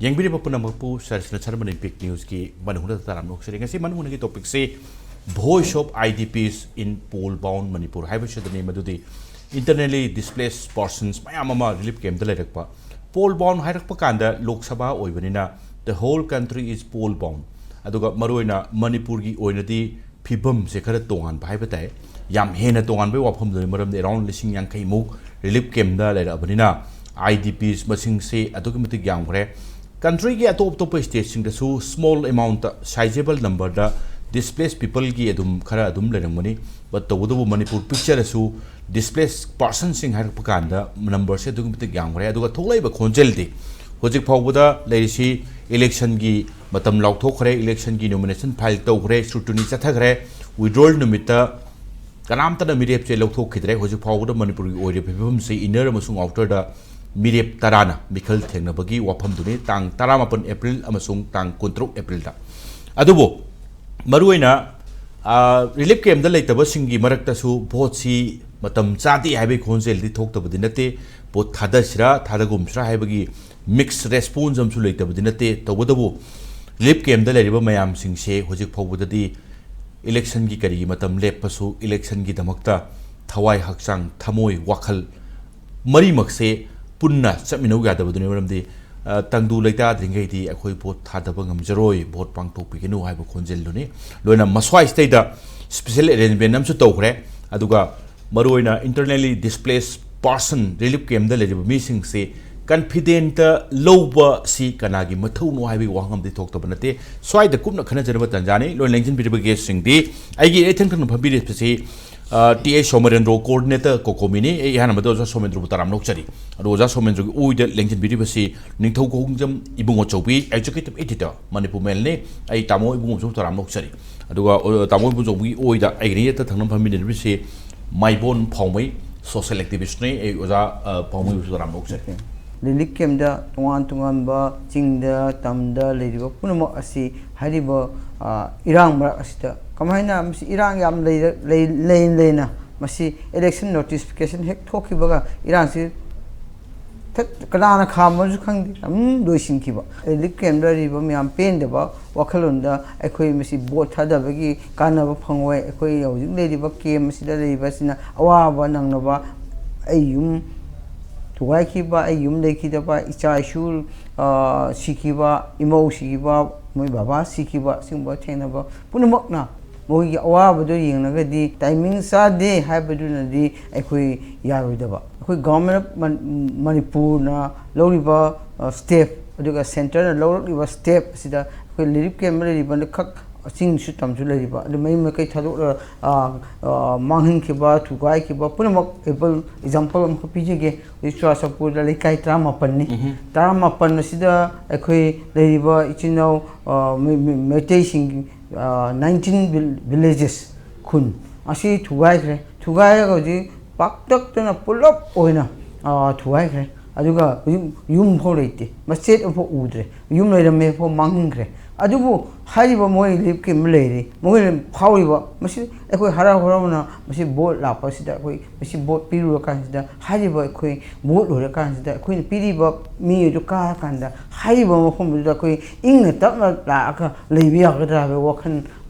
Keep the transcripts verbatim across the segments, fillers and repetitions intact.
ꯌꯦꯡꯕꯤꯔꯤꯕ ꯄꯨꯝꯅꯃꯛꯄꯨ ꯁꯔꯁꯅ ꯁꯔꯃꯅꯤ ꯕꯤꯛ ꯅ꯭ꯌꯨꯁꯀꯤ ꯃꯅꯨꯡꯗ ꯇꯔꯥꯝꯅ ꯑꯣꯛꯆꯔꯤ꯫ ꯉꯁꯤ ꯃꯅꯨꯡꯒꯤ ꯇꯣꯄꯤꯛꯁꯤ Voice of I D Ps in Pool Bound Manipur ꯍꯥꯏꯕꯁꯤꯗꯅꯤ, ꯃꯗꯨꯗꯤ internally displaced persons ꯃꯌꯥꯝ ꯑꯃ ꯔꯤꯂꯤꯐ ꯀꯦꯝꯞꯇ ꯂꯩꯔꯛꯄ꯫ ꯄꯣꯜ ꯕꯥꯎꯟ ꯍꯥꯏꯔꯛꯄ ꯀꯥꯟꯗ ꯂꯣꯛ ꯁꯚꯥ ꯑꯣꯏꯕꯅꯤꯅ the whole country is pool bound꯫ ꯑꯗꯨꯒ ꯃꯔꯨꯑꯣꯏꯅ ꯃꯅꯤꯄꯨꯔꯒꯤ ꯑꯣꯏꯅꯗꯤ ꯐꯤꯕꯝꯁꯦ ꯈꯔ ꯇꯣꯉꯥꯟꯕ ꯍꯥꯏꯕ ꯇꯥꯏ꯫ ꯌꯥꯝ ꯍꯦꯟꯅ ꯇꯣꯉꯥꯟꯕꯒꯤ ꯋꯥꯐꯝꯗꯨꯅꯤ, ꯃꯔꯝꯗꯤ ꯑꯦꯔꯥꯎꯟ ꯂꯤꯁꯤꯡ ꯌꯥꯡꯈꯩꯃꯨꯛ ꯔꯤꯂꯤꯐ ꯀꯦꯝꯞꯇ ꯂꯩꯔꯛꯑꯕꯅꯤꯅ I D Ps ꯃꯁꯤꯡꯁꯦ ꯑꯗꯨꯛꯀꯤ ꯃꯇꯤꯛ ꯌꯥꯝꯈ꯭ꯔꯦ꯫ ꯀꯟꯇ꯭ꯔꯤꯒꯤ ꯑꯇꯣꯞ ꯑꯇꯣꯞꯄ ꯁ꯭ꯇꯦꯠꯁꯤꯡꯗꯁꯨ ꯁ꯭ꯃꯣꯜ ꯑꯦꯃꯥꯎꯟꯇ, ꯁꯥꯏꯖꯦꯕꯜ ꯅꯝꯕꯔꯗ ꯗꯤꯁꯄ꯭ꯂꯦꯁ ꯄꯤꯄꯜꯒꯤ ꯑꯗꯨꯝ ꯈꯔ ꯑꯗꯨꯝ ꯂꯩꯔꯝꯒꯅꯤ꯫ ꯕꯠ ꯇꯧꯕꯇꯕꯨ ꯃꯅꯤꯄꯨꯔ ꯄꯤꯛꯆꯔꯁꯨ ꯗꯤꯁꯄ꯭ꯂꯦꯁ ꯄꯥꯔꯁꯟꯁꯤꯡ ꯍꯥꯏꯔꯛꯄ ꯀꯥꯟꯗ ꯅꯝꯕꯔꯁꯦ ꯑꯗꯨꯛꯀꯤ ꯃꯇꯤꯛ ꯌꯥꯝꯈ꯭ꯔꯦ꯫ ꯑꯗꯨꯒ ꯊꯣꯛꯂꯛꯏꯕ ꯈꯣꯟꯖꯦꯜꯗꯤ ꯍꯧꯖꯤꯛ ꯐꯥꯎꯕꯗ ꯂꯩꯔꯤꯁꯤ ꯏꯂꯦꯛꯁꯟꯒꯤ ꯃꯇꯝ ꯂꯥꯎꯊꯣꯛꯈ꯭ꯔꯦ, ꯏꯂꯦꯛꯁꯟꯒꯤ ꯅꯣꯃꯤꯅꯦꯁꯟ ꯐꯥꯏꯜ ꯇꯧꯈ꯭ꯔꯦ, ꯁ꯭ꯀ꯭ꯔꯨꯇꯤꯅꯤ ꯆꯠꯊꯈ꯭ꯔꯦ, ꯋꯤꯗ꯭ꯔꯣꯜ ꯅꯨꯃꯤꯠꯇ ꯀꯅꯥꯝꯇꯅ ꯃꯤꯔꯦꯞꯁꯦ ꯂꯧꯊꯣꯛꯈꯤꯗ꯭ꯔꯦ꯫ ꯍꯧꯖꯤꯛ ꯐꯥꯎꯕꯗ ꯃꯅꯤꯄꯨꯔꯒꯤ ꯑꯣꯏꯔꯤꯕ ꯐꯤꯕꯝꯁꯤ ꯏꯟꯅꯔ ꯑꯃꯁꯨꯡ ꯑꯥꯎꯇꯔꯗ ꯃꯤꯔꯦꯞ ꯇꯔꯥꯅ ꯃꯤꯈꯜ ꯊꯦꯡꯅꯕꯒꯤ ꯋꯥꯐꯝꯗꯨꯅꯤ, ꯇꯥꯡ ꯇꯔꯥꯃꯥꯄꯟ ꯑꯦꯄ꯭ꯔꯤꯜ ꯑꯃꯁꯨꯡ ꯇꯥꯡ ꯀꯨꯟꯇꯔꯨꯛ ꯑꯦꯄ꯭ꯔꯤꯜꯗ꯫ ꯑꯗꯨꯕꯨ ꯃꯔꯨꯑꯣꯏꯅ, ꯑ, ꯔꯤꯂꯤꯐ ꯀꯦꯝꯞꯇ ꯂꯩꯇꯕꯁꯤꯡꯒꯤ ꯃꯔꯛꯇꯁꯨ ꯚꯣꯠꯁꯤ ꯃꯇꯝ ꯆꯥꯗꯦ ꯍꯥꯏꯕꯒꯤ ꯈꯣꯟꯖꯦꯜꯗꯤ ꯊꯣꯛꯇꯕꯗꯤ ꯅꯠꯇꯦ꯫ ꯚꯣꯠ ꯊꯥꯗꯁꯤꯔꯥ ꯊꯥꯗꯒꯨꯝꯁꯤꯔꯥ ꯍꯥꯏꯕꯒꯤ ꯃꯤꯛꯁ ꯔꯦꯁꯄꯣꯟꯁ ꯑꯃꯁꯨ ꯂꯩꯇꯕꯗꯤ ꯅꯠꯇꯦ꯫ ꯇꯧꯕꯇꯕꯨ ꯔꯤꯂꯤꯐ ꯀꯦꯝꯞꯇ ꯂꯩꯔꯤꯕ ꯃꯌꯥꯝꯁꯤꯡꯁꯦ ꯍꯧꯖꯤꯛ ꯐꯥꯎꯕꯗꯗꯤ ꯏꯂꯦꯛꯁꯟꯒꯤ ꯀꯔꯤꯒꯤ ꯃꯇꯝ ꯂꯦꯞꯄꯁꯨ ꯏꯂꯦꯛꯁꯟꯒꯤꯗꯃꯛꯇ ꯊꯋꯥꯏ, ꯍꯛꯆꯥꯡ, ꯊꯃꯣꯏ, ꯋꯥꯈꯜ ꯃꯔꯤꯃꯛꯁꯦ ꯄꯨꯟꯅ ꯆꯠꯃꯤꯟꯅꯧ ꯌꯥꯗꯕꯗꯨꯅꯤ꯫ ꯃꯔꯝꯗꯤ, ꯑ, ꯇꯪꯗꯨ ꯂꯩꯇꯥꯗ꯭ꯔꯤꯉꯩꯗꯤ ꯑꯩꯈꯣꯏ ꯚꯣꯠ ꯊꯥꯗꯕ ꯉꯝꯖꯔꯣꯏ, ꯚꯣꯠ ꯄꯥꯡꯊꯣꯛꯄꯤꯒꯅꯨ ꯍꯥꯏꯕ ꯈꯣꯟꯖꯦꯜꯗꯨꯅꯤ꯫ ꯂꯣꯏꯅ ꯃꯁ꯭ꯋꯥꯏꯁꯤꯗꯩꯗ ꯁ꯭ꯄꯦꯁꯦꯜ ꯑꯦꯔꯦꯟꯖꯃꯦꯟ ꯑꯃꯁꯨ ꯇꯧꯈ꯭ꯔꯦ꯫ ꯑꯗꯨꯒ ꯃꯔꯨꯑꯣꯏꯅ internally displaced person ꯔꯤꯂꯤꯐ ꯀꯦꯝꯞꯇ ꯂꯩꯔꯤꯕ ꯃꯤꯁꯤꯡꯁꯤ ꯀꯟꯐꯤꯗꯦꯟꯇ ꯂꯧꯕ ꯁꯤ ꯀꯅꯥꯒꯤ ꯃꯊꯧꯅꯣ ꯍꯥꯏꯕꯒꯤ ꯋꯥꯍꯪ ꯑꯃꯗꯤ ꯊꯣꯛꯇꯕ ꯅꯠꯇꯦ꯫ ꯁ꯭ꯋꯥꯏꯗ ꯀꯨꯞꯅ ꯈꯟꯅꯖꯅꯕ ꯇꯥꯟꯖꯥꯅꯤ꯫ ꯂꯣꯏꯅ ꯂꯦꯡꯁꯤꯟꯕꯤꯔꯤꯕ ꯒꯦꯁꯁꯤꯡꯗꯤ ꯑꯩꯒꯤ ꯏꯊꯪ ꯊꯪꯅ ꯐꯝꯕꯤꯔꯤꯕꯁꯤ, ꯑ, ꯇꯤ ꯑꯦꯁ ꯁꯣꯃꯔꯦꯟꯗ꯭ꯔꯣ, ꯀꯣꯑꯣꯔꯗꯤꯅꯦꯇꯔ ꯀꯣꯀꯣꯃꯤꯅꯤ꯫ ꯑꯩ ꯑꯍꯥꯟꯕꯗ ꯑꯣꯖꯥ ꯁꯣꯃꯦꯟꯗ꯭ꯔꯕꯨ ꯇꯔꯥꯝꯅ ꯑꯣꯛꯆꯔꯤ꯫ ꯑꯗꯣ ꯑꯣꯖꯥ ꯁꯣꯃꯦꯟꯗ꯭ꯔꯒꯤ ꯑꯣꯏꯗ ꯂꯦꯡꯁꯤꯟꯕꯤꯔꯤꯕꯁꯤ ꯅꯤꯡꯊꯧ ꯈꯣꯡꯖꯝ ꯏꯕꯨꯡꯉꯣ ꯆꯧꯕꯤ, ꯑꯦꯛꯖꯤꯀ꯭ꯌꯨꯇꯤꯚ ꯑꯦꯗꯤꯇꯔ ꯃꯅꯤꯄꯨꯔ ꯃꯦꯜꯅꯤ꯫ ꯑꯩ ꯇꯥꯃꯣ ꯏꯕꯨꯡꯉꯣ ꯆꯧꯕꯤ ꯇꯔꯥꯝꯅ ꯑꯣꯛꯆꯔꯤ꯫ ꯑꯗꯨꯒ, ꯑ, ꯇꯥꯃꯣ ꯏꯕꯨꯡꯉꯣ ꯆꯧꯕꯤꯒꯤ ꯑꯣꯏꯗ ꯑꯩꯒꯤ ꯅꯦꯛꯇ ꯊꯪꯅ ꯐꯝꯃꯤꯟꯅꯔꯤꯕꯁꯤ ꯃꯥꯏꯕꯣꯟ ꯐꯥꯎꯃꯩ, ꯁꯣꯁꯤꯌꯦꯜ ꯑꯦꯛꯇꯤꯚꯤꯁ꯭ꯠꯅꯤ꯫ ꯑꯩ ꯑꯣꯖꯥ, ꯑ, ꯐꯥꯎꯃꯩꯕꯨꯁꯨ ꯇꯔꯥꯝꯅ ꯑꯣꯛꯆꯔꯤ꯫ ꯔꯤꯂꯤꯐ ꯀꯦꯝꯞꯇ ꯇꯣꯉꯥꯟ ꯇꯣꯉꯥꯟꯕ ꯆꯤꯡꯗ, ꯇꯝꯗ ꯂꯩꯔꯤꯕ ꯄꯨꯝꯅꯃꯛ ꯑꯁꯤ ꯍꯥꯏꯔꯤꯕ, ꯑ, ꯏꯔꯥꯡ ꯃꯔꯛ ꯑꯁꯤꯗ ꯀꯃꯥꯏꯅ ꯃꯁꯤ ꯏꯔꯥꯡ ꯌꯥꯝ ꯂꯩꯔ-, ꯂꯩ-, ꯂꯩ-, ꯂꯩꯅ ꯃꯁꯤ ꯏꯂꯦꯛꯁꯟ ꯅꯣꯇꯤꯐꯤꯀꯦꯁꯟ ꯍꯦꯛ ꯊꯣꯛꯈꯤꯕꯒ ꯏꯔꯥꯡꯁꯤ ꯀꯅꯥꯅ ꯈꯥꯝꯕꯅꯁꯨ ꯈꯪꯗꯦ, ꯑꯗꯨꯝ ꯂꯣꯏꯁꯤꯟꯈꯤꯕ꯫ ꯔꯤꯂꯤꯐ ꯀꯦꯝꯗ ꯂꯩꯔꯤꯕ ꯃꯌꯥꯝ ꯄꯦꯟꯗꯕ ꯋꯥꯈꯜꯂꯣꯟꯗ ꯑꯩꯈꯣꯏ ꯃꯁꯤ ꯚꯣꯠ ꯊꯥꯗꯕꯒꯤ ꯀꯥꯟꯅꯕ ꯐꯪꯉꯣꯏ, ꯑꯩꯈꯣꯏ ꯍꯧꯖꯤꯛ ꯂꯩꯔꯤꯕ ꯀꯦꯝ ꯑꯁꯤꯗ ꯂꯩꯔꯤꯕꯁꯤꯅ ꯑꯋꯥꯕ ꯅꯪꯅꯕ, ꯑꯩ ꯌꯨꯝ ꯊꯨꯒꯥꯏꯈꯤꯕ, ꯑꯩ ꯌꯨꯝ ꯂꯩꯈꯤꯗꯕ, ꯏꯆꯥ ꯏꯁꯨ, ꯑ, ꯁꯤꯈꯤꯕ, ꯏꯃꯧ ꯁꯤꯈꯤꯕ, ꯃꯣꯏ ꯕꯕꯥ ꯁꯤꯈꯤꯕ, ꯑꯁꯤꯒꯨꯝꯕ ꯊꯦꯡꯅꯕ ꯄꯨꯝꯅꯃꯛꯅ ꯃꯈꯣꯏꯒꯤ ꯑꯋꯥꯕꯗꯨ ꯌꯦꯡꯂꯒꯗꯤ timing ꯆꯥꯗꯦ ꯍꯥꯏꯕꯗꯨꯅꯗꯤ ꯑꯩꯈꯣꯏ ꯌꯥꯔꯣꯏꯗꯕ꯫ ꯑꯩꯈꯣꯏ Government of Man-, ꯃꯅꯤꯄꯨꯔꯅ ꯂꯧꯔꯤꯕ, ꯑ, step, ꯑꯗꯨꯒ centreꯅ ꯂꯧꯔꯛꯂꯤꯕ step ꯑꯁꯤꯗ ꯑꯩꯈꯣꯏ ꯔꯤꯂꯤꯐ ꯀꯦꯝ ꯂꯩꯔꯤꯕꯅ ꯈꯛ, ꯆꯤꯡꯁꯨ ꯇꯝꯁꯨ ꯂꯩꯔꯤꯕ, ꯑꯗꯨ ꯃꯌꯨꯝ ꯃꯀꯩ ꯊꯥꯗꯣꯛꯂꯒ, ꯑ, ꯑ, ꯃꯥꯡꯍꯟꯈꯤꯕ, ꯊꯨꯒꯥꯏꯈꯤꯕ ꯄꯨꯝꯅꯃꯛ, ꯑꯦꯕꯜ example ꯑꯃꯈꯛ ꯄꯤꯖꯒꯦ꯫ ꯍꯧꯖꯤꯛ ꯆꯨꯔꯥꯆꯥꯟꯄꯨꯔꯗ ꯂꯩꯀꯥꯏ ꯇꯔꯥꯃꯥꯄꯟꯅꯤ꯫ ꯎꯝꯍꯨꯝ꯫ ꯇꯔꯥꯃꯥꯄꯟ ꯑꯁꯤꯗ ꯑꯩꯈꯣꯏ ꯂꯩꯔꯤꯕ ꯏꯆꯤꯟ ꯏꯅꯥꯎ, ꯑ, ꯃꯩ-, ꯃꯩ-, ꯃꯩꯇꯩꯁꯤꯡꯒꯤ, ꯑ, nineteen vil-, villages, ꯈꯨꯟ ꯑꯁꯤ ꯊꯨꯒꯥꯏꯈ꯭ꯔꯦ꯫ ꯊꯨꯒꯥꯏꯔꯒ ꯍꯧꯖꯤꯛ ꯄꯥꯛꯇꯛꯇꯅ ꯄꯨꯂꯞ ꯑꯣꯏꯅ, ꯑ, ꯊꯨꯒꯥꯏꯈ꯭ꯔꯦ꯫ ꯑꯗꯨꯒ ꯍꯧꯖꯤꯛ ꯌꯨꯝ ꯐꯥꯎ ꯂꯩꯇꯦ, ꯃꯆꯦꯠ ꯑꯃꯐꯥꯎ ꯎꯗ꯭ꯔꯦ꯫ ꯌꯨꯝ ꯂꯩꯔꯝꯃꯦ ꯐꯥꯎ ꯃꯥꯡꯍꯟꯈ꯭ꯔꯦ꯫ ꯑꯗꯨꯕꯨ ꯍꯥꯏꯔꯤꯕ ꯃꯣꯏ ꯔꯤꯂꯤꯐ ꯀꯦꯝ ꯂꯩꯔꯤ, ꯃꯣꯏꯅ ꯐꯥꯎꯔꯤꯕ, ꯃꯁꯤ ꯑꯩꯈꯣꯏ ꯍꯔꯥꯎ ꯍꯔꯥꯎꯅ ꯃꯁꯤ ꯚꯣꯠ ꯂꯥꯛꯄꯁꯤꯗ ꯑꯩꯈꯣꯏ ꯃꯁꯤ ꯚꯣꯠ ꯄꯤꯔꯨꯔꯀꯥꯟꯁꯤꯗ, ꯍꯥꯏꯔꯤꯕ ꯑꯩꯈꯣꯏ ꯚꯣꯠ ꯂꯣꯏꯔꯀꯥꯟꯁꯤꯗ ꯑꯩꯈꯣꯏꯅ ꯄꯤꯔꯤꯕ ꯃꯤ ꯑꯗꯨ ꯀꯥꯔꯀꯥꯟꯗ ꯍꯥꯏꯔꯤꯕ ꯃꯐꯝꯗꯨꯗ ꯑꯩꯈꯣꯏ ꯏꯪꯅ ꯇꯞꯅ ꯂꯥꯛꯑꯒ ꯂꯩꯕ ꯌꯥꯒꯗ꯭ꯔꯥ ꯍꯥꯏꯕ ꯋꯥꯈꯜ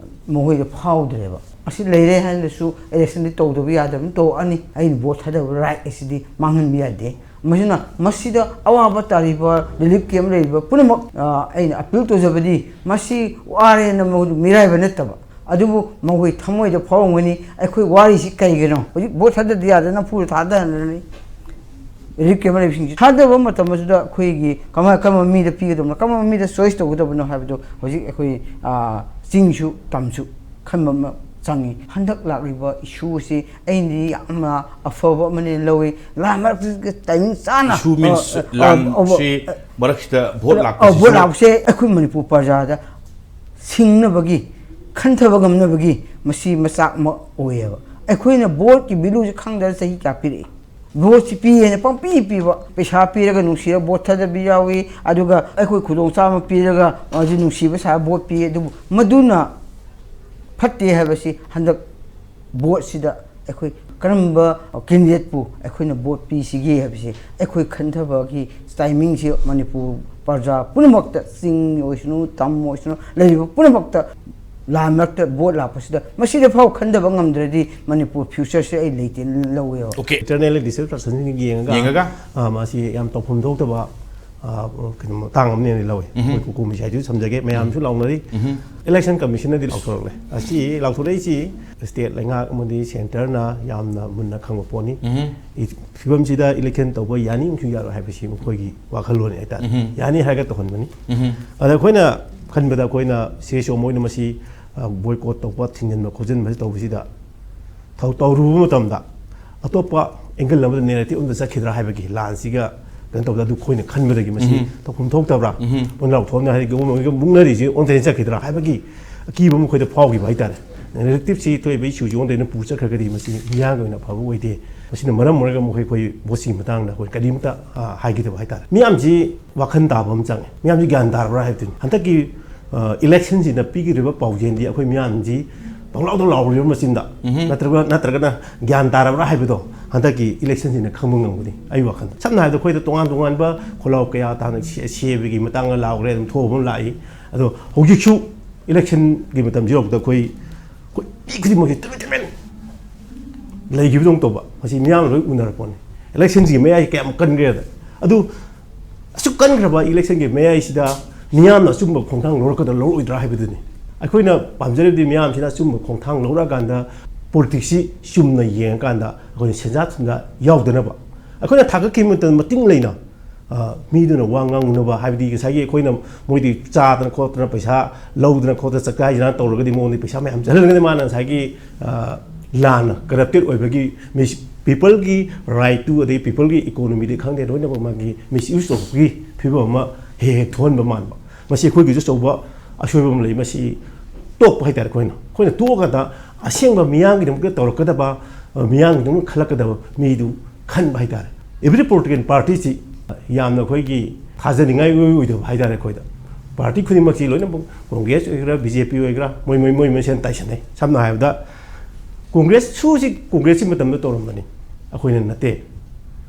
ꯃꯈꯣꯏꯗ ꯐꯥꯎꯗ꯭ꯔꯦꯕ꯫ ꯑꯁꯤ ꯂꯩꯔꯦ ꯍꯥꯏꯅꯁꯨ election ꯗꯤ ꯇꯧꯗꯕ ꯌꯥꯗꯕꯅ ꯇꯧꯔꯛꯑꯅꯤ꯫ ꯑꯩꯅ ꯚꯣꯠ ꯊꯥꯗꯕ right ꯑꯁꯤꯗꯤ ꯃꯥꯡꯍꯟꯕ ꯌꯥꯗꯦ꯫ ꯃꯁꯤꯅ ꯃꯁꯤꯗ ꯑꯋꯥꯕ ꯇꯥꯔꯤꯕ ꯔꯤꯂꯤꯐ ꯀꯦꯝ ꯂꯩꯔꯤꯕ ꯄꯨꯝꯅꯃꯛ, ꯑ, ꯑꯩꯅ appeal ꯇꯧꯖꯕꯗꯤ, ꯃꯁꯤ ꯋꯥꯔꯦꯅ ꯃꯗꯨ ꯃꯤꯔꯥꯏꯕ ꯅꯠꯇꯕ, ꯑꯗꯨꯕꯨ ꯃꯈꯣꯏ ꯊꯃꯣꯏꯗ ꯐꯥꯎꯔꯝꯒꯅꯤ, "ꯑꯩꯈꯣꯏ ꯋꯥꯔꯤꯁꯤ ꯀꯩꯒꯤꯅꯣ? ꯍꯧꯖꯤꯛ ꯚꯣꯠ ꯊꯥꯗꯗ ꯌꯥꯗꯅ ꯅꯝꯐꯨꯗ ꯊꯥꯗꯍꯜꯂꯅꯤ?" ꯔꯤꯂꯤꯐ ꯀꯦꯝ ꯂꯩꯕꯁꯤꯡꯁꯤ ꯊꯥꯗꯕ ꯃꯇꯝ ꯑꯁꯤꯗ ꯑꯩꯈꯣꯏꯒꯤ ꯀꯃꯥꯏ-, ꯀꯔꯝꯕ ꯃꯤꯗ ꯄꯤꯒꯗꯕꯅꯣ, ꯀꯔꯝꯕ ꯃꯤꯗ choice ꯇꯧꯒꯗꯕꯅꯣ ꯍꯥꯏꯕꯗꯣ ꯍꯧꯖꯤꯛ ꯑꯩꯈꯣꯏ, ꯑ, ꯆꯤꯡꯁꯨ ꯇꯝꯁꯨ ꯈꯟꯕ ꯑꯃ ꯆꯪꯉꯤ꯫ ꯍꯟꯗꯛ ꯂꯥꯛꯂꯤꯕ issue ꯑꯁꯤ ꯑꯩꯅꯗꯤ ꯌꯥꯝꯅ ꯑꯐꯕ ꯑꯃꯅꯦꯅ ꯂꯧꯏ꯫ ꯂꯥꯟ ꯃꯔꯛꯇ timing ꯆꯥꯅ, issue means ꯑ, ꯑ, ꯂꯥꯟꯁꯤ ꯑ, ꯃꯔꯛꯁꯤꯗ ꯚꯣꯠ ꯑ, ꯂꯥꯛꯄꯁꯤꯁꯨ ꯚꯣꯠ ꯂꯥꯛꯄꯁꯦ ꯑꯩꯈꯣꯏ ꯃꯅꯤꯄꯨꯔ ꯄ꯭ꯔꯖꯥꯗ ꯁꯤꯡꯅꯕꯒꯤ, ꯈꯟꯊꯕ ꯉꯝꯅꯕꯒꯤ ꯃꯁꯤ ꯃꯆꯥꯛ ꯑꯃ ꯑꯣꯏꯌꯦꯕ꯫ ꯑꯩꯈꯣꯏꯅ ꯚꯣꯠꯀꯤ value ꯁꯦ ꯈꯪꯗꯅ ꯆꯍꯤ ꯀꯌꯥ ꯄꯤꯔꯛꯏ? ꯚꯣꯠꯁꯤ ꯄꯤꯌꯦꯅ ꯄꯪꯄꯤ ꯄꯤꯕ, ꯄꯩꯁꯥ ꯄꯤꯔꯒ ꯅꯨꯡꯁꯤꯔ ꯚꯣꯠ ꯊꯥꯗꯕ ꯌꯥꯎꯏ, ꯑꯗꯨꯒ ꯑꯩꯈꯣꯏ ꯈꯨꯗꯣꯡꯆꯥꯕ ꯄꯤꯔꯒ ꯃꯥꯁꯦ ꯅꯨꯡꯁꯤꯕ ꯁꯥꯔ ꯚꯣꯠ ꯄꯤ꯫ ꯑꯗꯨꯕꯨ ꯃꯗꯨꯅ ꯐꯠꯇꯦ ꯍꯥꯏꯕꯁꯤ ꯍꯟꯗꯛ ꯚꯣꯠꯁꯤꯗ ꯑꯩꯈꯣꯏ ꯀꯔꯝꯕ ꯀꯦꯟꯗꯤꯗꯦꯠꯄꯨ ꯑꯩꯈꯣꯏꯅ ꯚꯣꯠ ꯄꯤꯁꯤꯒꯦ ꯍꯥꯏꯕꯁꯤ ꯑꯩꯈꯣꯏ ꯈꯟꯊꯕꯒꯤ ꯇꯥꯏꯃꯤꯡꯁꯤ ꯃꯅꯤꯄꯨꯔ ꯄ꯭ꯔꯖꯥ ꯄꯨꯝꯅꯃꯛꯇ, ꯆꯤꯡ ꯑꯣꯏꯁꯅꯨ, ꯇꯝ ꯑꯣꯏꯁꯅꯨ, ꯂꯩꯔꯤꯕ ꯄꯨꯝꯅꯃꯛꯇ ꯂꯥꯟ ꯃꯔꯛꯇ ꯚꯣꯠ ꯂꯥꯛꯄꯁꯤꯗ ꯃꯁꯤꯗ ꯐꯥꯎ ꯈꯟꯊꯕ ꯉꯝꯗ꯭ꯔꯗꯤ ꯃꯅꯤꯄꯨꯔ ꯐ꯭ꯌꯨꯆꯔꯁꯦ ꯑꯩ ꯂꯩꯇꯦ ꯂꯧꯋꯦꯕ꯫ Okay. Internal district person ꯁꯤꯡ ꯌꯦꯡꯉꯒ ꯌꯦꯡꯉꯒ? ꯑꯥ, ꯃꯥꯁꯤ ꯌꯥꯝ ꯇꯧꯐꯝ ꯊꯣꯛꯇꯕ ꯑꯥ, ꯀꯩꯅꯣ ꯃꯇꯥꯡ ꯑꯃꯅꯦꯅ ꯂꯧꯋꯦ꯫ ꯎꯝꯍꯨꯝ꯫ ꯑꯩꯈꯣꯏ ꯀꯣꯀꯣꯃꯤꯁꯤ ꯍꯥꯏꯗꯨꯁꯨ ꯊꯝꯖꯒꯦ, ꯃꯌꯥꯝꯁꯨ ꯂꯥꯎꯅꯔꯤ꯫ ꯎꯝꯍꯨꯝ꯫ Election Commission ꯅꯗꯤ ꯂꯥꯎꯊꯣꯔꯛꯂꯦ꯫ ꯑꯁꯤ ꯂꯥꯎꯊꯣꯔꯛꯏꯁꯤ state ꯂꯩꯉꯥꯛ ꯑꯃꯗꯤ centre ꯅ ꯌꯥꯝꯅ ꯃꯨꯟꯅ ꯈꯪꯕ ꯄꯣꯠꯅꯤ꯫ ꯎꯝꯍꯨꯝ꯫ ꯐꯤꯕꯝꯁꯤꯗ election ꯇꯧꯕ ꯌꯥꯅꯤ ꯑꯃꯁꯨ ꯌꯥꯔꯣꯏ ꯍꯥꯏꯕꯁꯤ ꯃꯈꯣꯏꯒꯤ ꯋꯥꯈꯜꯂꯣꯟꯅꯤ ꯍꯥꯏꯇꯥꯔꯦ꯫ ꯎꯝꯍꯨꯝ꯫ ꯌꯥꯅꯤ ꯍꯥꯏꯔꯒ ꯇꯧꯍꯟꯕꯅꯤ꯫ ꯎꯝꯍꯨꯝ꯫ ꯑꯗ ꯑꯩꯈꯣꯏꯅ ꯈꯟꯕꯗ ꯑꯩꯈꯣꯏꯅ ꯁꯤ ꯑꯦꯁ ꯑꯣ ꯃꯣꯏꯅ ꯃꯁꯤ boycott ꯇꯧꯕ, ꯊꯤꯡꯖꯤꯟꯕ ꯈꯣꯠꯆꯤꯟꯕ ꯇꯧꯕꯁꯤꯗ ꯊꯧ-, ꯇꯧꯔꯨꯕ ꯃꯇꯝꯗ ꯑꯇꯣꯞꯄ angle ꯑꯃꯗ narrative ꯑꯃꯗ ꯆꯠꯈꯤꯗ꯭ꯔꯥ ꯍꯥꯏꯕꯒꯤ ꯂꯥꯟꯁꯤꯒ ꯀꯩꯅꯣ ꯇꯧꯕꯗ ꯑꯗꯨ ꯑꯩꯈꯣꯏꯅ ꯈꯟꯕꯗꯒꯤ ꯃꯁꯤ ꯎꯝ꯫ ꯇꯧꯐꯝ ꯊꯣꯛꯇꯕ꯭ꯔꯥ? ꯎꯝ꯫ ꯄꯣꯟꯖꯥꯎ ꯊꯣꯛꯅ ꯍꯥꯏꯗꯤ ꯒꯣꯕꯔꯃꯦꯟꯒ ꯃꯨꯛꯅꯔꯤꯁꯤ ꯑꯣꯟꯊꯦꯟ ꯆꯠꯈꯤꯗ꯭ꯔꯥ ꯍꯥꯏꯕꯒꯤ ꯑꯀꯤꯕ ꯑꯃ ꯑꯩꯈꯣꯏꯗ ꯐꯥꯎꯈꯤꯕ ꯍꯥꯏꯇꯥꯔꯦ꯫ Narrative ꯁꯤ ꯊꯣꯛꯏꯕ issue ꯁꯤ ꯑꯣꯟꯊꯦꯟꯅ ꯄꯨ ꯆꯠꯈ꯭ꯔꯒꯗꯤ ꯃꯁꯤ ꯃꯤꯌꯥꯝꯒꯤ ꯑꯣꯏꯅ ꯐꯕ ꯑꯣꯏꯗꯦ꯫ ꯃꯁꯤꯅ ꯃꯔꯝ ꯑꯣꯏꯔꯒ ꯑꯃꯨꯛ ꯑꯩꯈꯣꯏ ꯚꯣꯠꯁꯤꯒꯤ ꯃꯇꯥꯡꯗ ꯑꯩꯈꯣꯏ ꯀꯔꯤꯝꯇ, ꯑ, ꯍꯥꯏꯈꯤꯗꯕ ꯍꯥꯏꯇꯥꯔꯦ꯫ ꯃꯤꯌꯥꯝꯁꯤ ꯋꯥꯈꯜ ꯇꯥꯕ ꯑꯃ ꯆꯪꯉꯦ꯫ ꯃꯤꯌꯥꯝꯁꯤ ꯒ꯭ꯌꯥꯟ ꯇꯥꯔꯕ꯭ꯔꯥ ꯍꯥꯏꯕꯗꯨꯅꯤ꯫ ꯍꯟꯗꯛꯀꯤ, ꯑ, election ꯁꯤꯗ ꯄꯤꯈꯤꯗ꯭ꯔꯤꯕ ꯄꯥꯎꯖꯦꯜꯗꯤ ꯑꯩꯈꯣꯏ ꯃꯤꯌꯥꯝꯁꯤ ꯄꯪꯂꯥꯎꯗ ꯂꯥꯎꯔꯤꯕ ꯃꯆꯤꯟꯗ ꯎꯝꯍꯨꯝ꯫ ꯅꯠꯇ꯭ꯔꯒ, ꯅꯠꯇ꯭ꯔꯒꯅ ꯒ꯭ꯌꯥꯟ ꯇꯥꯔꯕ꯭ꯔꯥ ꯍꯥꯏꯕꯗꯣ ꯍꯟꯗꯛꯀꯤ election ꯁꯤꯅ ꯈꯪꯕ ꯉꯝꯒꯅꯤ꯫ ꯑꯩ ꯋꯥꯈꯜꯗ ꯁꯝꯅ ꯍꯥꯏꯔꯕꯗ ꯑꯩꯈꯣꯏꯗ ꯇꯣꯉꯥꯟ ꯇꯣꯉꯥꯟꯕ ꯈꯣꯜꯂꯥꯎ ꯀꯌꯥ ꯇꯥꯅ ꯁꯦ-, ꯁꯦꯕꯒꯤ ꯃꯇꯥꯡꯗ ꯂꯥꯎꯈ꯭ꯔꯦ, ꯑꯗꯨꯝ ꯊꯣꯛꯑꯕ ꯑꯃ ꯂꯥꯛꯏ꯫ ꯑꯗꯣ ꯍꯧꯖꯤꯛꯁꯨ election ꯒꯤ ꯃꯇꯝꯁꯤ ꯌꯧꯔꯛꯄꯗ ꯑꯩꯈꯣꯏ, ꯑꯩꯈꯣꯏ ꯃꯤ ꯈꯨꯗꯤꯡꯃꯛꯁꯦ ꯇꯨꯃꯤꯟ ꯇꯨꯃꯤꯟ ꯂꯩꯈꯤꯕꯗꯧꯅ ꯇꯧꯕ꯫ ꯃꯁꯤ ꯃꯤꯌꯥꯝꯅ ꯂꯣꯏ ꯎꯅꯔ ꯄꯣꯠꯅꯤ꯫ Election ꯁꯤꯒꯤ ꯃꯌꯥꯏꯁꯤ ꯀꯌꯥꯝ ꯀꯟꯈ꯭ꯔꯦꯗ꯫ ꯑꯗꯨ ꯑꯁꯨꯛ ꯀꯟꯈ꯭ꯔꯕ election ꯒꯤ ꯃꯌꯥꯏꯁꯤꯗ ꯃꯤꯌꯥꯝꯅ ꯑꯆꯨꯝꯕ ꯈꯣꯡꯊꯥꯡ ꯂꯧꯔꯛꯀꯗ꯭ꯔꯥ ꯂꯧꯔꯛꯑꯣꯏꯗ꯭ꯔꯥ ꯍꯥꯏꯕꯗꯨꯅꯤ꯫ ꯑꯩꯈꯣꯏꯅ ꯄꯥꯝꯖꯔꯤꯕꯗꯤ ꯃꯤꯌꯥꯝꯁꯤꯅ ꯑꯆꯨꯝꯕ ꯈꯣꯡꯊꯥꯡ ꯂꯧꯔꯛꯑꯀꯥꯟꯗ politics ꯁꯤ ꯆꯨꯝꯅ ꯌꯦꯡꯉꯀꯥꯟꯗ ꯑꯩꯈꯣꯏꯅ ꯁꯦꯟꯖꯥ ꯊꯨꯝꯖꯥ ꯌꯥꯎꯗꯅꯕ꯫ ꯑꯩꯈꯣꯏꯅ ꯊꯥꯒꯠꯈꯤꯕ ꯃꯇꯝ ꯃꯇꯤꯡ ꯂꯩꯅ, ꯑ, ꯃꯤꯗꯨꯅ ꯋꯥ ꯉꯥꯡꯅꯕ, ꯍꯥꯏꯕꯗꯤ ꯉꯁꯥꯏꯒꯤ ꯑꯩꯈꯣꯏꯅ ꯃꯣꯏꯗꯤ ꯆꯥꯗꯅ ꯈꯣꯠꯇꯅ ꯄꯩꯁꯥ ꯂꯧꯗꯅ ꯈꯣꯠꯇꯅ ꯆꯠꯀꯥꯏꯗꯅ ꯇꯧꯔꯒꯗꯤ ꯃꯉꯣꯟꯗ ꯄꯩꯁꯥ ꯃꯌꯥꯝ ꯆꯠꯍꯜꯂꯒꯗꯤ ꯃꯥꯅ ꯉꯁꯥꯏꯒꯤ, ꯑ, ꯂꯥꯟꯅ corrupted ꯑꯣꯏꯕꯒꯤ mis-, people ꯒꯤ right ꯇꯨ ꯑꯗꯩ people ꯒꯤ economy ꯗꯤ ꯈꯪꯗꯦ ꯂꯣꯏꯅꯃꯛ ꯃꯥꯒꯤ misuse ꯇꯧꯕꯒꯤ ꯐꯤꯕꯝ ꯑꯃ ꯍꯦꯛ ꯍꯦꯛ ꯊꯣꯛꯍꯟꯕ ꯃꯥꯟꯕ꯫ ꯃꯁꯤ ꯑꯩꯈꯣꯏꯒꯤꯁꯨ ꯑꯆꯧꯕ ꯑꯁꯣꯏꯕ ꯑꯃ ꯂꯩ꯫ ꯃꯁꯤ ꯇꯣꯛꯄ ꯍꯥꯏꯇꯥꯔꯦ꯫ ꯑꯩꯈꯣꯏꯅ, ꯑꯩꯈꯣꯏꯅ ꯇꯣꯛꯑꯀꯥꯟꯗ ꯑꯁꯦꯡꯕ ꯃꯤꯌꯥꯝꯒꯤꯗꯃꯛꯇ ꯇꯧꯔꯛꯀꯗꯕ, ꯑ, ꯃꯤꯌꯥꯝꯒꯤꯗꯃꯛ ꯈꯜꯂꯛꯀꯗꯕ ꯃꯤꯗꯨ ꯈꯟꯕ ꯍꯥꯏꯇꯥꯔꯦ꯫ Every political party ꯁꯤ ꯌꯥꯝꯅ ꯑꯩꯈꯣꯏꯒꯤ ꯊꯥꯖꯅꯤꯡꯉꯥꯏ ꯑꯣꯏ-, ꯑꯣꯏꯗꯕ ꯍꯥꯏꯇꯥꯔꯦ꯫ ꯑꯩꯈꯣꯏꯗ party ꯈꯨꯗꯤꯡꯃꯛꯁꯤ ꯂꯣꯏꯅꯃꯛ Congress ꯑꯣꯏꯒꯦꯔꯥ, B J P ꯑꯣꯏꯒꯦꯔꯥ, ꯃꯣꯏ, ꯃꯣꯏ, ꯃꯣꯏ ꯃꯁꯦꯟ ꯇꯥꯏꯁꯟꯅꯩ꯫ ꯁꯝꯅ ꯍꯥꯏꯔꯕꯗ ꯀꯣꯡꯒ꯭ꯔꯦꯁ ꯁꯨꯁꯤ ꯀꯣꯡꯒ꯭ꯔꯦꯁꯀꯤ ꯃꯇꯝꯗ ꯇꯧꯔꯝꯕꯅꯤ, ꯑꯩꯈꯣꯏꯅ ꯅꯠꯇꯦ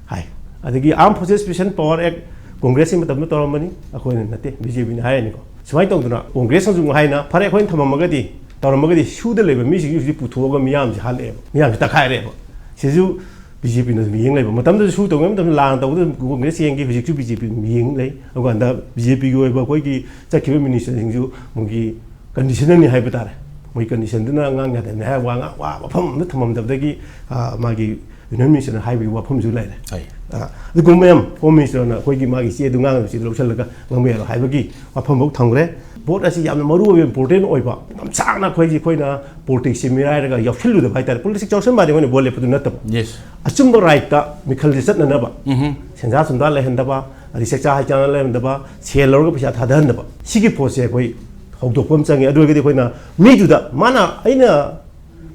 ꯍꯥꯏ꯫ ꯑꯗꯒꯤ Armed Forces Special Power Act ꯀꯣꯡꯒ꯭ꯔꯦꯁꯀꯤ ꯃꯇꯝꯗ ꯇꯧꯔꯝꯕꯅꯤ, ꯑꯩꯈꯣꯏꯅ ꯅꯠꯇꯦ, ꯕꯤ ꯖꯦ ꯄꯤꯅ ꯍꯥꯏꯔꯅꯤꯀꯣ꯫ ꯁꯨꯃꯥꯏꯅ ꯇꯧꯗꯅ ꯀꯣꯡꯒ꯭ꯔꯦꯁꯅꯁꯨ ꯍꯥꯏꯅ ꯐꯔꯦ, ꯑꯩꯈꯣꯏꯅ ꯊꯝꯃꯝꯃꯒꯗꯤ, ꯇꯧꯔꯝꯃꯒꯗꯤ ꯁꯨꯗ ꯂꯩꯕ ꯃꯤꯁꯤꯡꯁꯤ ꯍꯧꯖꯤꯛ ꯄꯨꯊꯣꯛꯑꯒ ꯃꯤꯌꯥꯝꯁꯤ ꯍꯥꯠꯂꯛꯑꯦꯕ, ꯃꯤꯌꯥꯝꯁꯤ ꯇꯛꯈꯥꯏꯔꯛꯑꯦꯕ꯫ ꯁꯤꯁꯨ ꯕꯤ ꯖꯦ ꯄꯤꯅꯁꯨ ꯃꯤꯠꯌꯦꯡ ꯂꯩꯕ ꯃꯇꯝꯗꯁꯨ, ꯁꯨ ꯇꯧꯔꯤꯉꯩ ꯃꯇꯝꯗ, ꯂꯥꯟ ꯇꯧꯕꯗ ꯀꯣꯡꯒ꯭ꯔꯦꯁ ꯌꯦꯡꯈꯤ, ꯍꯧꯖꯤꯛꯁꯨ ꯕꯤ ꯖꯦ ꯄꯤ ꯃꯤꯠꯌꯦꯡ ꯂꯩ꯫ ꯑꯗꯨꯀꯥꯟꯗ ꯕꯤ ꯖꯦ ꯄꯤꯒꯤ ꯑꯣꯏꯕ ꯑꯩꯈꯣꯏꯒꯤ ꯆꯠꯈꯤꯕ ꯃꯤꯅꯤꯁꯇꯔꯁꯤꯡꯁꯨ ꯃꯣꯏꯒꯤ ꯀꯟꯗꯤꯁꯟꯅꯔꯅꯤ ꯍꯥꯏꯕ ꯇꯥꯔꯦ꯫ ꯃꯣꯏ ꯀꯟꯗꯤꯁꯟꯗꯨꯅ ꯉꯥꯡ ꯌꯥꯗꯕꯅꯤ ꯍꯥꯏ ꯋꯥ ꯉꯥꯡ-, ꯋꯥ ꯃꯐꯝ ꯑꯃꯗ ꯊꯝꯃꯝꯗꯕꯗꯒꯤ, ꯑ, ꯃꯥꯒꯤ ꯌꯨꯅꯤꯌꯟ ꯃꯤꯅꯤꯁꯇꯔꯅ ꯍꯥꯏꯕꯒꯤ ꯋꯥꯐꯝꯁꯨ ꯂꯩꯔꯦ꯫ ꯍꯣꯏ꯫ ꯑ, ꯑꯗꯨꯒꯨꯝꯕ ꯃꯌꯥꯝ ꯍꯣꯝ ꯃꯤꯅꯤꯁꯇꯔꯅ ꯑꯩꯈꯣꯏꯒꯤ ꯃꯥꯒꯤ ꯆꯦꯗꯨ ꯉꯥꯡꯉꯤꯕ ꯆꯦꯗꯨ ꯂꯧꯁꯤꯜꯂꯒ ꯉꯥꯡꯕ ꯌꯥꯔꯣꯏ ꯍꯥꯏꯕꯒꯤ ꯋꯥꯐꯝꯐꯥꯎ ꯊꯝꯈ꯭ꯔꯦ꯫ ꯚꯣꯠ ꯑꯁꯤ ꯌꯥꯝꯅ ꯃꯔꯨ ꯑꯣꯏꯕ, ꯏꯝꯄꯣꯔꯇꯦꯟ ꯑꯣꯏꯕ, ꯌꯥꯝ ꯁꯥꯡꯅ ꯑꯩꯈꯣꯏꯁꯤ, ꯑꯩꯈꯣꯏꯅ ꯄꯣꯂꯤꯇꯤꯛꯁꯁꯦ ꯃꯤꯔꯥꯏꯔꯒ ꯌꯥꯎꯁꯤꯜꯂꯨꯗꯕ ꯍꯥꯏꯇꯥꯔꯦ꯫ ꯄꯣꯂꯤꯇꯤꯛꯁ ꯌꯥꯎꯁꯟꯕ ꯍꯥꯏꯗꯤ ꯑꯩꯈꯣꯏꯅ ꯚꯣꯠ ꯂꯦꯞꯄꯗꯨ ꯅꯠꯇꯕ꯫ Yes꯫ ꯑꯆꯨꯝꯕ ꯔꯥꯏꯠꯇ ꯃꯤꯈꯜꯁꯦ ꯆꯠꯅꯅꯕ, ꯎꯝꯍꯨꯝ꯫ ꯁꯦꯟꯖꯥ ꯊꯨꯝꯖꯥ ꯂꯩꯍꯟꯗꯕ, ꯑꯗꯩ ꯆꯥꯛꯆꯥ ꯍꯩꯆꯥꯟꯅ ꯂꯩꯍꯟꯗꯕ, ꯁꯦꯜ ꯂꯧꯔꯒ ꯄꯩꯁꯥ ꯊꯥꯗꯍꯟꯗꯕ, ꯁꯤꯒꯤ ꯄꯣꯠꯁꯦ ꯑꯩꯈꯣꯏ ꯍꯧꯗꯣꯛꯄ ꯑꯃ ꯆꯪꯉꯤ꯫ ꯑꯗꯨ ꯑꯣꯏꯔꯒꯗꯤ ꯑꯩꯈꯣꯏꯅ ꯃꯤꯗꯨꯗ, ꯃꯥꯅ, ꯑꯩꯅ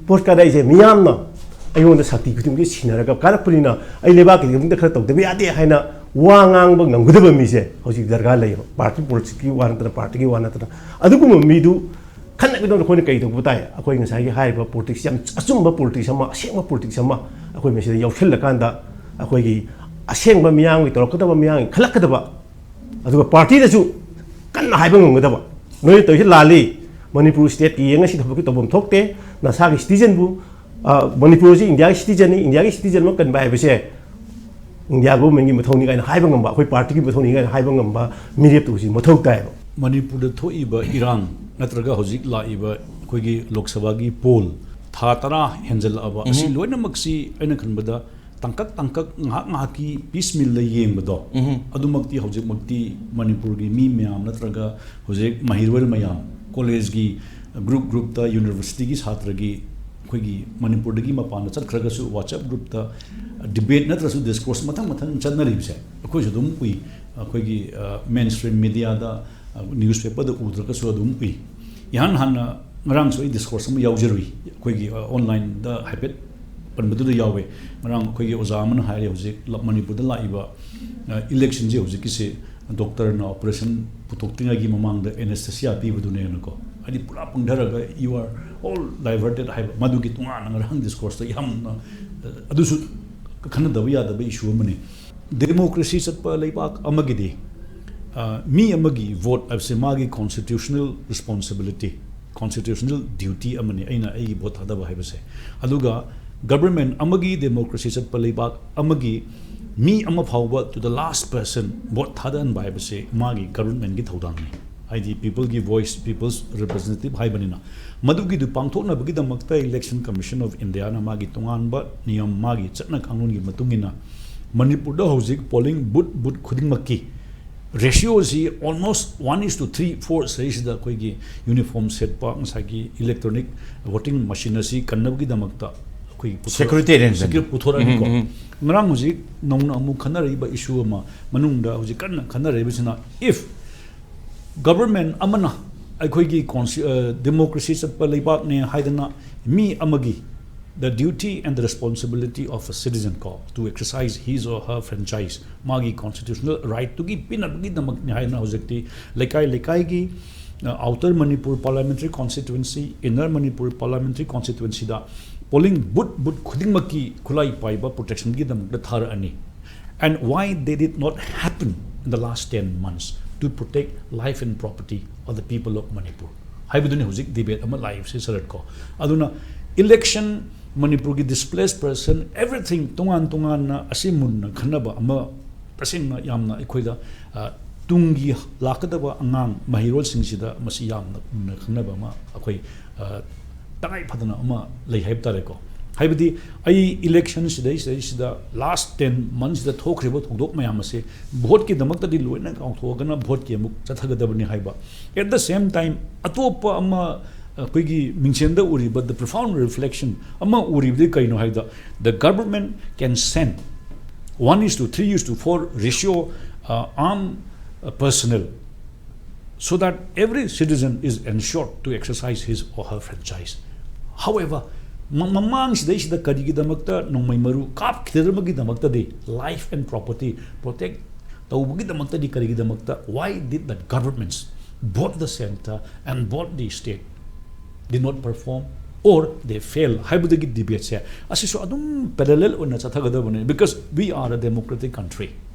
ꯚꯣꯠ ꯀꯥꯔꯛꯏꯁꯦ ꯃꯤꯌꯥꯝꯅ ꯑꯩꯉꯣꯟꯗ ꯁꯛꯇꯤ ꯈꯨꯗꯤꯡꯃꯛꯀꯤ ꯁꯤꯟꯅꯔꯒ ꯀꯥꯔꯛꯄꯅꯤꯅ ꯑꯩ ꯂꯩꯕꯥꯛꯀꯤꯗꯃꯛꯇ ꯈꯔ ꯇꯧꯗꯕ ꯌꯥꯗꯦ ꯍꯥꯏꯅ ꯋꯥ ꯉꯥꯡꯕ ꯉꯝꯒꯗꯕ ꯃꯤꯁꯦ ꯍꯧꯖꯤꯛ ꯗꯔꯀꯥꯔ ꯂꯩꯌꯦꯕ꯫ ꯄꯥꯔꯇꯤ ꯄꯣꯂꯤꯇꯤꯛꯁꯀꯤ ꯋꯥ ꯅꯠꯇꯅ, ꯄꯥꯔꯇꯤꯒꯤ ꯋꯥ ꯅꯠꯇꯅ, ꯑꯗꯨꯒꯨꯝꯕ ꯃꯤꯗꯨ ꯈꯟꯅꯒꯗꯕꯗ ꯑꯩꯈꯣꯏꯅ ꯀꯩ ꯇꯧꯕ ꯇꯥꯏ? ꯑꯩꯈꯣꯏ ꯉꯁꯥꯏꯒꯤ ꯍꯥꯏꯔꯤꯕ ꯄꯣꯂꯤꯇꯤꯛꯁ, ꯌꯥꯝ ꯑꯆꯨꯝꯕ ꯄꯣꯂꯤꯇꯤꯛꯁ ꯑꯃ, ꯑꯁꯦꯡꯕ ꯄꯣꯂꯤꯇꯤꯛꯁ ꯑꯃ ꯑꯩꯈꯣꯏ ꯃꯁꯤꯗ ꯌꯥꯎꯁꯤꯜꯂꯀꯥꯟꯗ ꯑꯩꯈꯣꯏꯒꯤ ꯑꯁꯦꯡꯕ ꯃꯤꯌꯥꯝꯒꯤ, ꯇꯧꯔꯛꯀꯗꯕ ꯃꯤꯌꯥꯝꯒꯤ ꯈꯜꯂꯛꯀꯗꯕ, ꯑꯗꯨꯒ ꯄꯥꯔꯇꯤꯗꯁꯨ ꯀꯟꯅ ꯍꯥꯏꯕ ꯉꯝꯒꯗꯕ, "ꯅꯣꯏꯅ ꯇꯧꯔꯤꯁꯤ ꯂꯥꯜꯂꯤ, ꯃꯅꯤꯄꯨꯔ ꯁ꯭ꯇꯦꯠꯀꯤ ꯌꯦꯡꯉ ꯁꯤ ꯊꯕꯛꯇꯤ ꯇꯧꯐꯝ ꯊꯣꯛꯇꯦ, ꯅꯁꯥꯒꯤ ꯁꯤꯇꯤꯖꯟꯕꯨ, ꯑ, ꯃꯅꯤꯄꯨꯔꯁꯤ ꯏꯟꯗꯤꯌꯥꯒꯤ ꯁꯤꯇꯤꯖꯟꯅꯤ, ꯏꯟꯗꯤꯌꯥꯒꯤ ꯁꯤꯇꯤꯖꯟ ꯑꯃ ꯀꯟꯕ ꯍꯥꯏꯕꯁꯦ ꯏꯟꯗꯤꯌꯥ ꯒꯣꯚꯔꯟꯃꯦꯟꯠꯀꯤ ꯃꯊꯧꯅꯤ" ꯀꯥꯏꯅ ꯍꯥꯏꯕ ꯉꯝꯕ, ꯑꯩꯈꯣꯏ ꯄꯥꯔꯇꯤꯒꯤ ꯃꯊꯧꯅꯤ ꯀꯥꯏꯅ ꯍꯥꯏꯕ ꯉꯝꯕ ꯃꯤꯔꯦꯞꯇꯨ ꯍꯧꯖꯤꯛ ꯃꯊꯧ ꯇꯥꯏꯌꯦꯕ꯫ ꯃꯅꯤꯄꯨꯔꯗ ꯊꯣꯛꯏꯕ ꯏꯔꯥꯡ ꯅꯠꯇ꯭ꯔꯒ ꯍꯧꯖꯤꯛ ꯂꯥꯛꯏꯕ ꯑꯩꯈꯣꯏꯒꯤ ꯂꯣꯛ ꯁꯚꯥꯒꯤ ꯄꯣꯜ ꯊꯥ ꯇꯔꯥ ꯍꯦꯟꯖꯜꯂꯛꯑꯕ ꯑꯁꯤ, ꯎꯝꯍꯨꯝ꯫ ꯂꯣꯏꯅꯃꯛꯁꯤ ꯑꯩꯅ ꯈꯟꯕꯗ ꯇꯥꯡꯀꯛ ꯇꯥꯡꯀꯛ, ꯉꯥꯏꯍꯥꯛ ꯉꯥꯏꯍꯥꯛꯀꯤ ꯄꯤꯁ ꯃꯤꯜꯗ ꯌꯦꯡꯕꯗꯣ, ꯎꯝꯍꯨꯝ꯫ ꯑꯗꯨꯃꯛꯇꯤ ꯍꯧꯖꯤꯛꯃꯛꯇꯤ ꯃꯅꯤꯄꯨꯔꯒꯤ ꯃꯤ ꯃꯌꯥꯝ ꯅꯠꯇ꯭ꯔꯒ ꯍꯧꯖꯤꯛ ꯃꯍꯩꯔꯣꯏ ꯃꯌꯥꯝ, ꯀꯣꯂꯦꯖꯀꯤ ꯒ꯭ꯔꯨꯞ ꯒ꯭ꯔꯨꯞꯇ, ꯌꯨꯅꯤꯚꯔꯁꯤꯇꯤꯒꯤ ꯁꯥꯇ꯭ꯔꯒꯤ, ꯑꯩꯈꯣꯏꯒꯤ ꯃꯅꯤꯄꯨꯔꯗꯒꯤ ꯃꯄꯥꯟꯗ ꯆꯠꯈ꯭ꯔꯒꯁꯨ WhatsApp ꯒ꯭ꯔꯨꯞꯇ ꯗꯤꯕꯦꯠ ꯅꯠꯇ꯭ꯔꯁꯨ ꯗꯤꯁꯀꯣꯔꯁ ꯃꯊꯪ ꯃꯊꯪ ꯆꯠꯅꯔꯤꯕꯁꯦ ꯑꯩꯈꯣꯏꯁꯨ ꯑꯗꯨꯝ ꯎꯏ꯫ ꯑꯩꯈꯣꯏꯒꯤ, ꯑ, ꯃꯦꯟ ꯁ꯭ꯇ꯭ꯔꯤꯝ ꯃꯦꯗꯤꯌꯥꯗ, ꯑ, ꯅ꯭ꯌꯨꯁ ꯄꯦꯄꯔꯗ ꯎꯗ꯭ꯔꯒꯁꯨ ꯑꯗꯨꯝ ꯎꯏ꯫ ꯏꯍꯥꯟ ꯍꯥꯟꯅ ꯉꯔꯥꯡꯁꯨ ꯑꯩ ꯗꯤꯁꯀꯣꯔꯁ ꯑꯃ ꯌꯥꯎꯖꯔꯨꯏ, ꯑꯩꯈꯣꯏꯒꯤ, ꯑ, ꯑꯣꯟꯂꯥꯏꯟꯗ ꯍꯥꯏꯐꯦꯠ ꯄꯟꯕꯗꯨꯗ ꯌꯥꯎꯋꯦ꯫ ꯉꯔꯥꯡ ꯑꯩꯈꯣꯏꯒꯤ ꯑꯣꯖꯥ ꯑꯃꯅ ꯍꯥꯏꯔꯦ, ꯍꯧꯖꯤꯛ ꯂ-, ꯃꯅꯤꯄꯨꯔꯗ ꯂꯥꯛꯏꯕ, ꯑ, ꯏꯂꯦꯛꯁꯟꯁꯦ ꯍꯧꯖꯤꯛꯀꯤꯁꯦ ꯗꯣꯛꯇꯔꯅ ꯑꯣꯄꯔꯦꯁꯟ ꯄꯨꯊꯣꯛꯇ꯭ꯔꯤꯉꯩꯒꯤ ꯃꯃꯥꯡꯗ ꯑꯦꯅꯦꯁꯊꯦꯁꯤꯌꯥ ꯄꯤꯕꯗꯨꯅꯦꯅꯀꯣ꯫ ꯍꯥꯏꯗꯤ ꯄꯨꯔꯥ ꯄꯪꯊꯔꯒ you are All diverted ꯍꯥꯏꯕ ꯃꯗꯨꯒꯤ ꯇꯣꯉꯥꯟꯅ ꯉꯔꯥꯡ ꯗꯤꯁꯀꯣꯔꯁꯇ ꯌꯥꯝꯅ ꯑꯗꯨꯁꯨ ꯈꯟꯅꯗꯕ ꯌꯥꯗꯕ ꯏꯁꯨ ꯑꯃꯅꯤ꯫ ꯗꯦꯃꯣꯀ꯭ꯔꯦꯁꯤ ꯆꯠꯄ ꯂꯩꯕꯥꯛ ꯑꯃꯒꯤꯗꯤ ꯃꯤ ꯑꯃꯒꯤ ꯚꯣꯠ ꯍꯥꯏꯕꯁꯦ ꯃꯥꯒꯤ ꯀꯣꯟꯁꯇꯤꯇ꯭ꯌꯨꯁꯅꯦꯜ ꯔꯦꯁꯄꯣꯟꯁꯤꯕꯤꯂꯤꯇꯤ, ꯀꯣꯟꯁꯇꯤꯇ꯭ꯌꯨꯁꯅꯦꯜ ꯗ꯭ꯌꯨꯇꯤ ꯑꯃꯅꯤ ꯑꯩꯅ ꯑꯩꯒꯤ ꯚꯣꯠ ꯊꯥꯗꯕ ꯍꯥꯏꯕꯁꯦ꯫ ꯑꯗꯨꯒ ꯒꯕꯔꯃꯦꯟ ꯑꯃꯒꯤ, ꯗꯦꯃꯣꯀ꯭ꯔꯦꯁꯤ ꯆꯠꯄ ꯂꯩꯕꯥꯛ ꯑꯃꯒꯤ ꯃꯤ ꯑꯃ ꯐꯥꯎꯕ, to the last person, vote ꯊꯥꯗꯍꯟꯕ ꯍꯥꯏꯕꯁꯦ ꯃꯥꯒꯤ ꯒꯕꯔꯃꯦꯟꯒꯤ ꯊꯧꯗꯥꯡꯅꯤ꯫ ꯍꯥꯏꯗꯤ peopleꯒꯤ voice, people's representative ꯍꯥꯏꯕꯅꯤꯅ꯫ ꯃꯗꯨꯒꯤꯗꯨ ꯄꯥꯡꯊꯣꯛꯅꯕꯒꯤꯗꯃꯛꯇ Election Commission of Indiaꯅ ꯃꯥꯒꯤ ꯇꯣꯉꯥꯟꯕ ꯅꯤꯌꯝ, ꯃꯥꯒꯤ ꯆꯠꯅ ꯀꯥꯡꯂꯣꯟꯒꯤ ꯃꯇꯨꯡ ꯏꯟꯅ ꯃꯅꯤꯄꯨꯔꯗ ꯍꯧꯖꯤꯛ polling booth, booth ꯈꯨꯗꯤꯡꯃꯛꯀꯤ ratioꯁꯤ almost one is to three four ꯁꯤꯗꯩꯁꯤꯗ ꯑꯩꯈꯣꯏꯒꯤ uniform ꯁꯦꯠꯄ, ꯉꯁꯥꯏꯒꯤ electronic voting machine ꯑꯁꯤ ꯀꯟꯅꯕꯒꯤꯗꯃꯛꯇ ꯑꯩꯈꯣꯏꯒꯤ ꯄꯨꯊꯣꯔꯛ- Security arrangement. secure ꯄꯨꯊꯣꯔꯛꯑꯅꯤꯀꯣ꯫ ꯉꯔꯥꯡ ꯍꯧꯖꯤꯛ ꯅꯧꯅ ꯑꯃꯨꯛ ꯈꯟꯅꯔꯛꯏꯕ ꯏꯁꯨ ꯑꯃ, ꯃꯅꯨꯡꯗ ꯍꯧꯖꯤꯛ ꯀꯟꯅ ꯈꯟꯅꯔꯛꯏꯕꯁꯤꯅ, if ꯒꯕꯔꯃꯦꯟ ꯑꯃꯅ ꯑꯩꯈꯣꯏꯒꯤ ꯀꯣꯟꯁꯤ- ꯑ, ꯗꯦꯃꯣꯀ꯭ꯔꯦꯁꯤ ꯆꯠꯄ ꯂꯩꯕꯥꯛꯅꯦ ꯍꯥꯏꯗꯅ ꯃꯤ ꯑꯃꯒꯤ the duty and the responsibility of a citizen ꯀꯣ, to exercise his or her franchise, ꯃꯥꯒꯤ ꯀꯣꯟꯁꯇꯤꯇ꯭ꯌꯨꯁꯅꯦꯜ ꯔꯥꯏꯠꯇꯨꯒꯤ ꯄꯤꯅꯕꯒꯤꯗꯃꯛꯅꯤ ꯍꯥꯏꯗꯅ ꯍꯧꯖꯤꯛꯇꯤ ꯂꯩꯀꯥꯏ ꯂꯩꯀꯥꯏꯒꯤ, ꯑ, Outer Manipur Parliamentary Constituency, Inner Manipur Parliamentary Constituencyꯗ polling booth, booth ꯈꯨꯗꯤꯡꯃꯛꯀꯤ ꯈꯨꯠꯂꯥꯏ ꯄꯥꯏꯕ ꯄ꯭ꯔꯣꯇꯦꯛꯁꯟꯒꯤꯗꯃꯛꯇ ꯊꯥꯔꯛꯑꯅꯤ꯫ And why did it not happen in the last ten months to protect life and property of the people of Manipur? ꯍꯥꯏꯕꯗꯨꯅꯤ ꯍꯧꯖꯤꯛ debate ꯑꯃ ꯂꯥꯛꯏꯕꯁꯤ ꯁꯔꯠꯀꯣ꯫ ꯑꯗꯨꯅ election, ꯃꯅꯤꯄꯨꯔꯒꯤ displaced person, everything ꯇꯣꯉꯥꯟ ꯇꯣꯉꯥꯟꯅ ꯑꯁꯤ ꯃꯨꯟꯅ ꯈꯟꯅꯕ ꯑꯃ ꯇꯁꯦꯡꯅ ꯌꯥꯝꯅ ꯑꯩꯈꯣꯏꯗ, ꯑ, ꯇꯨꯡꯒꯤ ꯂꯥꯛꯀꯗꯕ ꯑꯉꯥꯡ ꯃꯍꯩꯔꯣꯏꯁꯤꯡꯁꯤꯗ ꯃꯁꯤ ꯌꯥꯝꯅ ꯃꯨꯟꯅ ꯈꯟꯅꯕ ꯑꯃ ꯑꯩꯈꯣꯏ, ꯑ, ꯇꯉꯥꯏ ꯐꯗꯅ ꯑꯃ ꯂꯩ ꯍꯥꯏꯕ ꯇꯥꯔꯦꯀꯣ꯫ ꯍꯥꯏꯕꯗꯤ ꯑꯩ election ꯁꯤꯗꯩ ꯁꯤꯗꯩꯁꯤꯗ last ten months ꯁꯤꯗ ꯊꯣꯛꯈ꯭ꯔꯤꯕ ꯊꯧꯗꯣꯛ ꯃꯌꯥꯝ ꯑꯁꯦ ꯚꯣꯠꯀꯤꯗꯃꯛꯇꯗꯤ ꯂꯣꯏꯅ ꯀꯥꯎꯊꯣꯛꯑꯒꯅ ꯚꯣꯠꯀꯤ ꯑꯃꯨꯛ ꯆꯠꯊꯒꯗꯕꯅꯤ ꯍꯥꯏꯕ꯫ At the same time, ꯑꯇꯣꯞꯄ ꯑꯃ ꯑꯩꯈꯣꯏꯒꯤ ꯃꯤꯡꯁꯦꯟꯗ ꯎꯔꯤꯕ the profound reflection ꯑꯃ ꯎꯔꯤꯕꯗꯤ ꯀꯩꯅꯣ ꯍꯥꯏꯕꯗ, the government can send one is to three is to four ratio, uh, armed, uh, personnel so that every citizen is ensured to exercise his or her franchise. However, ꯃ- ꯃꯃꯥꯡꯁꯤꯗꯩꯁꯤꯗ ꯀꯔꯤꯒꯤꯗꯃꯛꯇ ꯅꯣꯡꯃꯩ ꯃꯔꯨ ꯀꯥꯞꯈꯤꯗꯅꯕꯒꯤꯗꯃꯛꯇꯗꯤ, life and property protect ꯇꯧꯕꯒꯤꯗꯃꯛꯇꯗꯤ ꯀꯔꯤꯒꯤꯗꯃꯛꯇ, why did the governments, both the centre and both the state, did not perform or they fail ꯍꯥꯏꯕꯗꯒꯤ debate ꯁꯦ ꯑꯁꯤꯁꯨ ꯑꯗꯨꯝ parallel ꯑꯣꯏꯅ ꯆꯠꯊꯒꯗꯕꯅꯤ, because we are a democratic country.